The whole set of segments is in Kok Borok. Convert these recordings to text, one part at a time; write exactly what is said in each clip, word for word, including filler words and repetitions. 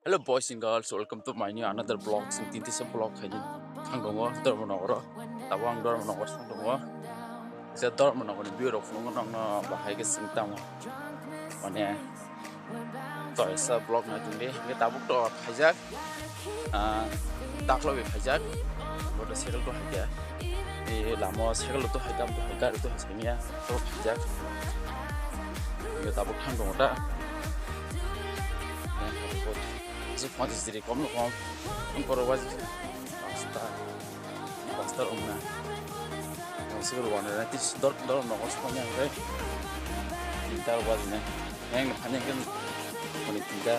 Hello boys and girls, welcome to my new another vlog. Sing tinti se vlog khaini thang dongo Dharmanagar o. Tabo ang Dharmanagar thang dongo. Se Dharmanagar ni view rok phunukno nokno bahai khe sing tamo. Mane to esa vlog na jungde. Nge tabuk to khaijak. Ah, daklo be khaijak. Bodo cycle to haikya. E lamo cycle to haikam to haikar to haikya. To khaijak. Nge tabuk thang dongo ta. Aswk phanchis diri kom no kom. Ang koro waji. Pasta. Pasta rok na. Ang sibir wana na tis dor dor no kos panya ang kai. Tinta rok waji na. Yang na phanya kan. Mani tinta.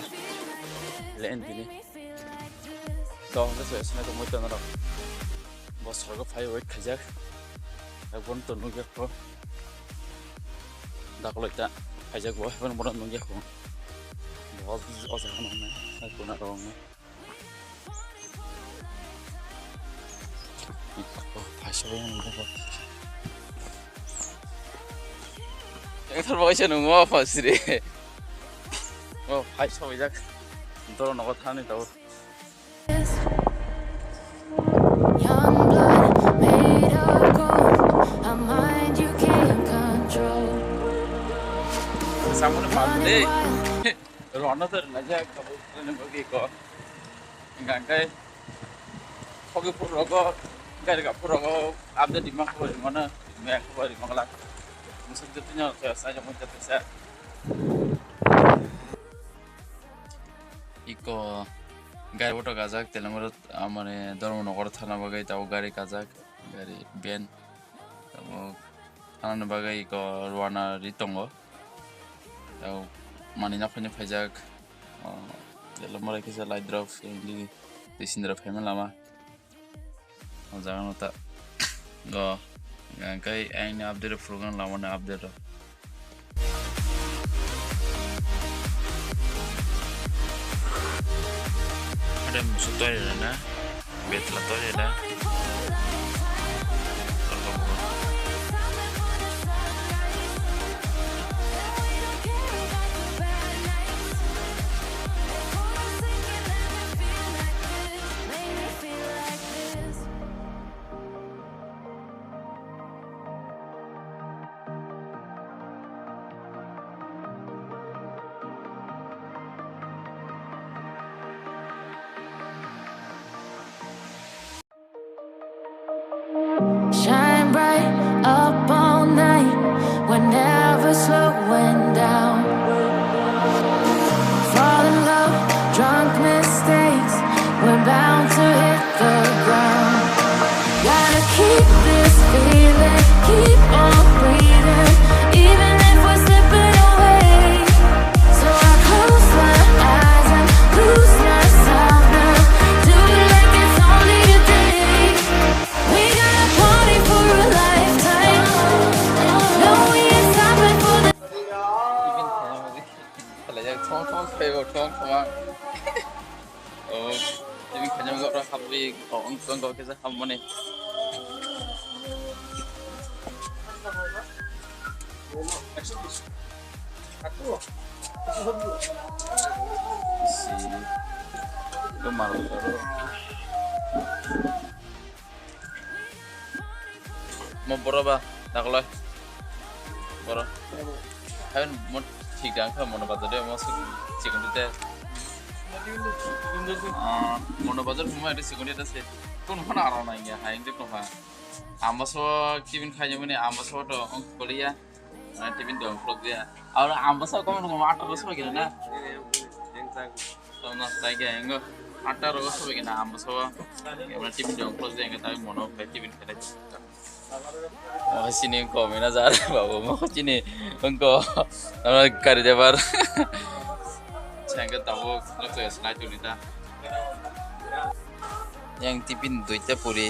Len tini. To ang sibir sina to moi to na rok. Bo sorgo phai wait khaijak. Ekbon to nugya ko. Dakoloi ta khaijak bo, ekbon bono nugya ko. Bo o jaga no na. Ai kuna rong. Phaisa bai nang bo. Ekthar bo kaisa nungo pha siri. O phaisa bai jak. Doro nogo thani tau. Young blood made of gold, a mind you can't control. Samuni pal de. Rono to na jak, kabu ne bagi ko. Hingkha khe, khoki phuru rogo, gari ga phuru rogo, abde dima khobor rimano, me khobor rimano la. Musuk joto nyo khe sa jamo jate sa. Iko gari boto gajak, Telenggoro, ah, mane Dharmanagar thana bagwi tabo gari kajak, gari van. Tamo thanani bagwi iko rwana ri tongo. Tamo manwi nokphai phaijak. O, Telenggoro kisa light drop, twi sindra phaima lama. O jaga no ta go. Hingkhe ang ni update rok phuru khe lama ni update rok. Ada musuh tu ada na, betla tu ada. Shine bright up all night. We're never slowing down. Falling low, drunk mistakes. We're bound to hit the ground. Gotta keep this feeling, keep on breathing, even if we're slipping away. So I close my eyes and lose myself now. Do it like it's only a day. We got a party for a lifetime. No, we ain't stopping for the Thong thong phaibo, thong thoma. Oh, ini kanyang gora habwi, oh, ong kong kisa hammoni. Si, itu malu baru. Mo boro ba, dakoloi. Boro. Hain mo thik dang kha mono bazar de mo sik chikon de. Ah, mono bazar mo ade chikon de se. Kon khana aro na ya, hain de ko ha. Ambaso tibin khayo mene ambaso to ong koliya. Mane tibin dong klok dia. Aro ambaso ko mo atar boso gina na. Tongna tai ke engo atar boso gina ambaso. Mane tibin dong klok dia engo tai mono pe tibin kare. Oh sini ko mina jar babu mo sini engko. Aro kari jabar. Sengke tabo lok se snai tuni ta. Yang tibin duita puri.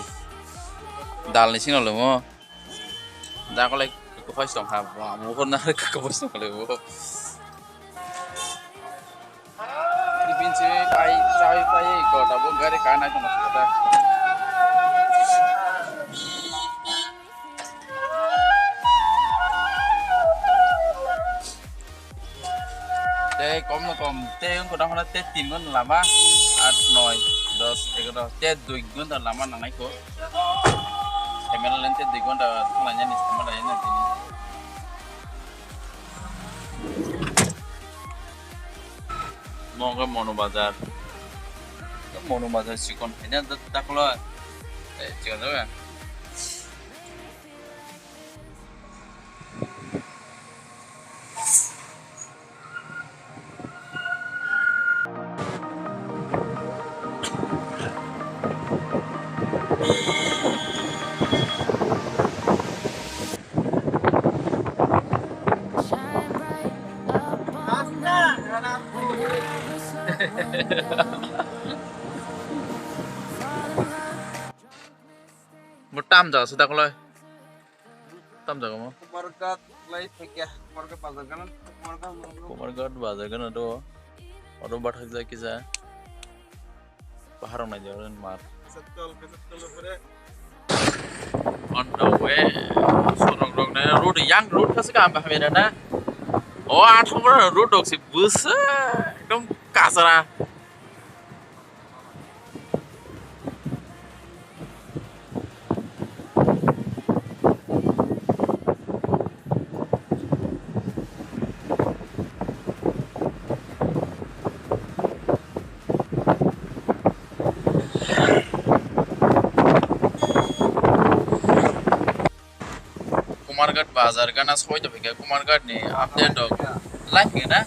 Dal ni sino lomo. Dakolai kuphai tong kha, bo amo hor na kuphai tong kha bo. Bin se pai, chai pai, ko da bo gari ka nai tong kha da. Tei kom no kom, tei wngkha na hwnna tei tin ghonta lama, aat, noi, dos, egaroh, tei dui ghonta lama nangnai kho. Camera lens tei dui ghonta thanglainani sima lainani tini. Mo wngkha Mono Bazar. Mono Bazar chikon phaina da-, daklo, eh, chikon jaga. Mo tam jaga se daklo. Tam jaga mo. Kumarghat lai phaikya, Kumarghat bazar gana, Kumarghat, Kumarghat. Kumarghat bazar gana do. Oro bathak jai kisa. Bahar nai jaga mar. Kaisa tol, kaisa tol pore. On the way. Sorok rok na road, yang road kasi ka amba hamira na. O athong road rok si busa. Ekdom kasara. Kumarghat bazar gana soi to bikha Kumarghat ni update rok live khe na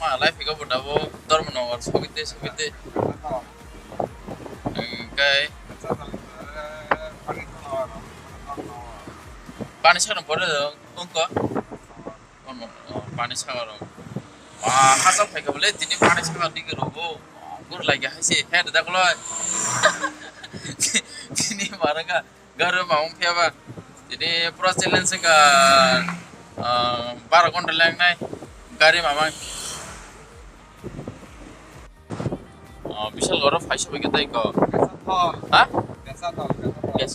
ma live khe bo dabo Dharmanagar sogite sogite kai pani sakno pore ongko pani sakno ah hasa phaikha bole tini pani sakno digi rogo gur lagi haise he da koloi tini maraga Garo ma wng phiya ba. Tini pura challenge wngkha, ah, baro ghonta lengnai gari mamang. Ah, Bishal goro phaisa bai khe tei ko. Ha? Kesa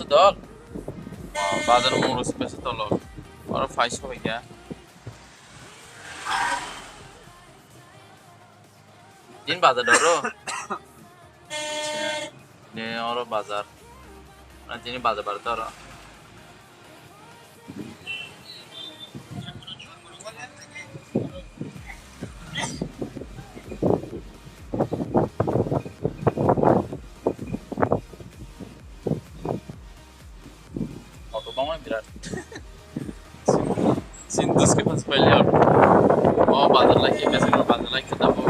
dol. Ah, bazar moro se kesa dol. Oro phaisa bai khe. Tini bazar doro. Ne oro bazar. Na tini bazar bar doro. Auto bangma birat. Sintus ke pas pele auto. Oh, bazar lagi ke sini bazar lagi ke tapo.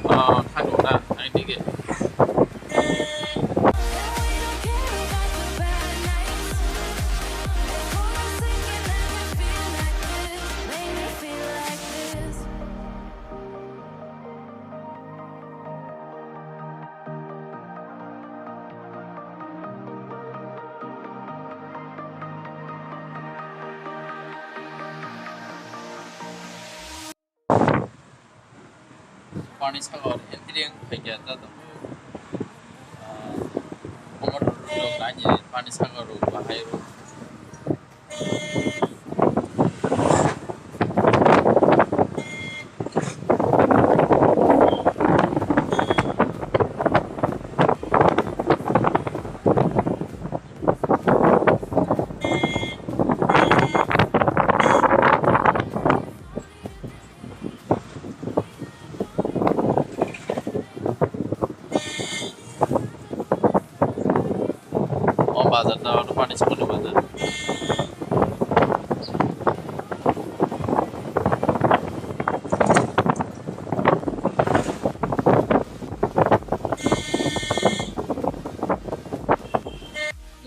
Oh, thango na, ai dige. Pani sagar entry wng khaikha ta tongo. Ah, omo rok nai ni pani sagar rok bahai rok. O bazar ta, o pani sakni bazar.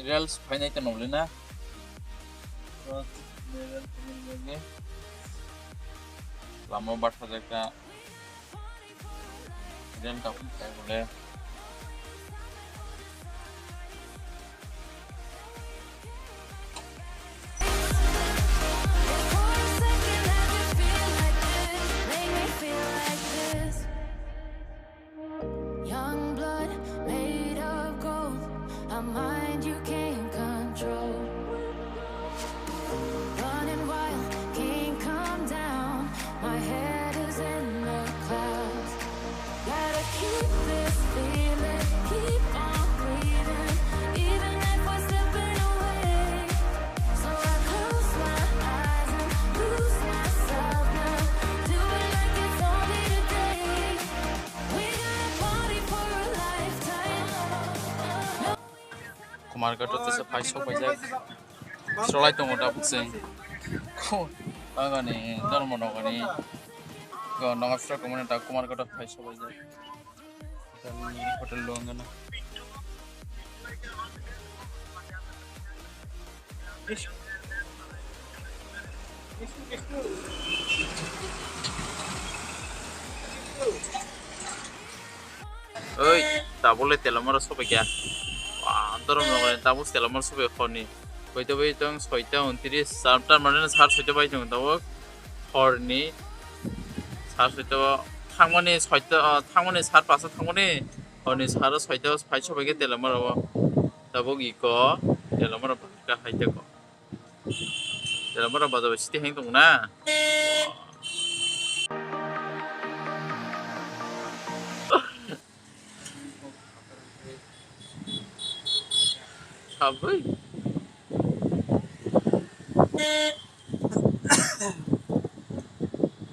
Reels phainai ta nukli na. Lama batha jaka. Rem tak tak boleh. Young blood made of gold, a mind you can't control. Running wild, can't come down. My head is in Kumarghat o tesa phai sok paijak. Cholai tongo tabuk chwng. Ko, agani, Dharmanagani. Ko, Nongapsra komani ta Kumarghat o phai sok paijak. Hotel lo ang gana. Oi, tabuk le Telamara sobai kha. Wah, Dharmanagani tabuk Telamara sobai horni. Hoito bai tong soita untris, sar tar mane sar soita bai tong tabuk horni. Sar soita thangmani soita, ah, thangmani sar pasa thangmani horni sar soita phai sobai kha Telamara o. Tabuk iko Telamara ka hai teko. Telamara bazar bai site heng tong na. Sabai.